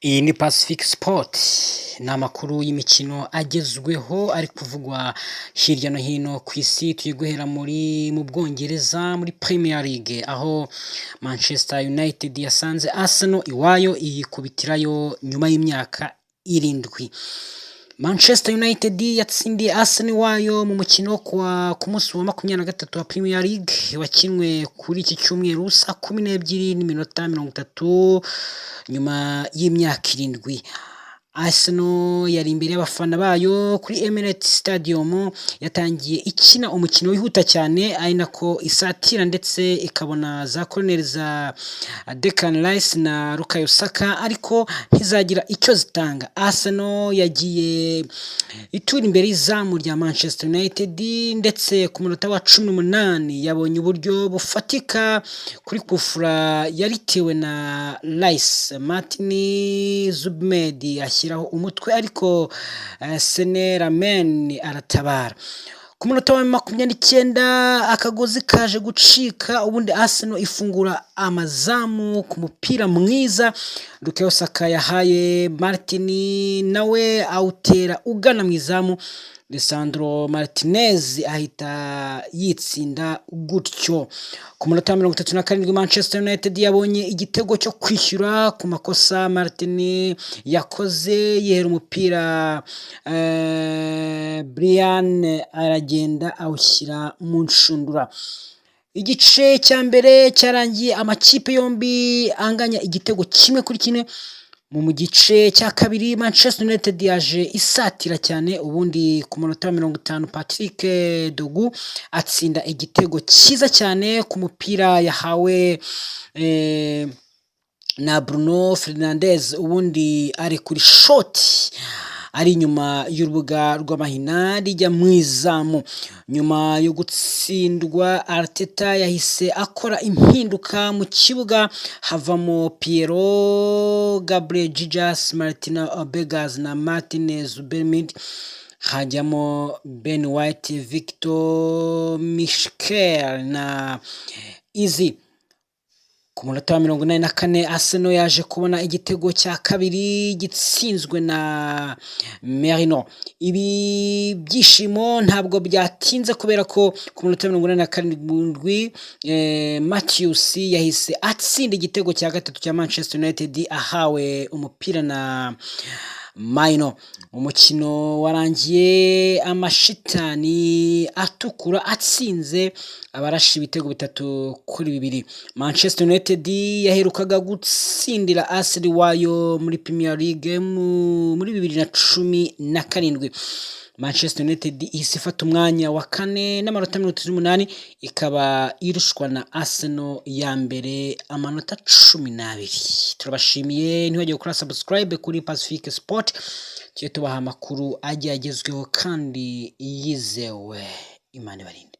Iyi ni Pacific Sport, ni amakuru y'imikino agezweho ari kuvugwa hirya no hino ku isi. Turi guhera mu Bwongereza muri Premier League, aho Manchester United yasanze Arsenal iwayo iyikubitirayo nyuma y'imyaka 7. Manchester United yatsindiye Arsenal iwayo mu mukino ku munsi wa 23 wa Premier League wakinwe kuri iki cyumweru saa 12:30 nyuma y'imyaka 7. Arsenal yari imbere y'abafana bayo kuri Emirates Stadium, yatangiye ikina umukino wihuta cyane ari nako isatira, ndetse ikabona za koroneri za Declan Rice na Bukayo Saka, ariko ntizagira icyo zitanga. Arsenal yagiye itura imbere y'izamu rya Manchester United, ndetse ku munota wa 18 yabonye uburyo bufatika kuri kufura yaritewe na Rice. Martin Zubimendi ashyiraho umutwe, ariko Senne Lammens aratabara. Ku munota wa 29 akagozi kaje gucika, ubundi Arsenal ifungura amazamu ku mupira mwiza Bukayo Saka yahaye Martin, nawe awutera ugana mu izamu, Lisandro Martinez ahita yitsinda gutyo. Ku munota wa 37 Manchester United yabonye igitego cyo kwishyura ku makosa Martin yakoze, yihera umupira Brian aragenda awushyira mu nshundura. Igice cya mbere cyarangiye amakipe yombi anganya igitego 1-1. Mu gice cya kabiri Manchester United yaje isatira cyane, ubundi ku munota wa 50 Patrick Dorgu atsinda igitego cyiza cyane ku mupira yahawe na Bruno Fernandes, ubundi ari kuri shoti ari inyuma y'urubuga rw'amahina rijya mu izamu. Nyuma yo gutsindwa, Arteta yahise akora impinduka mu kibuga, havamo Pierro, Gabriel Jesus, Martin Odegaard na Martin Zubimendi, hajyamo Ben White, Victor Michel na Eze. Ku munota wa 84 Arsenal yaje kubona igitego cya kabiri gitsinzwe na Merino. Ibi byishimo ntabwo byatinze, kubera ko ku munota wa 87 Matthews yahise atsinda igitego cya gatatu cya Manchester United ahawe umupira na Mainoo. Umukino warangiye amashitani atukura atsinze abarashe ibitego 3-2. Manchester United yaherukaga gutsindira Arsenal iwayo muri Premier League muri 2017. Manchester United ihise ifata umwanya wa kane n'amanota 38, ikaba irushwa na Arsenal ya mbere amanota 12. Turabashimiye, ntiwagire gukora subscribe kuri Pacific Sport, tujye tubaha amakuru agiye agezweho kandi yizewe. Imana ibarinde.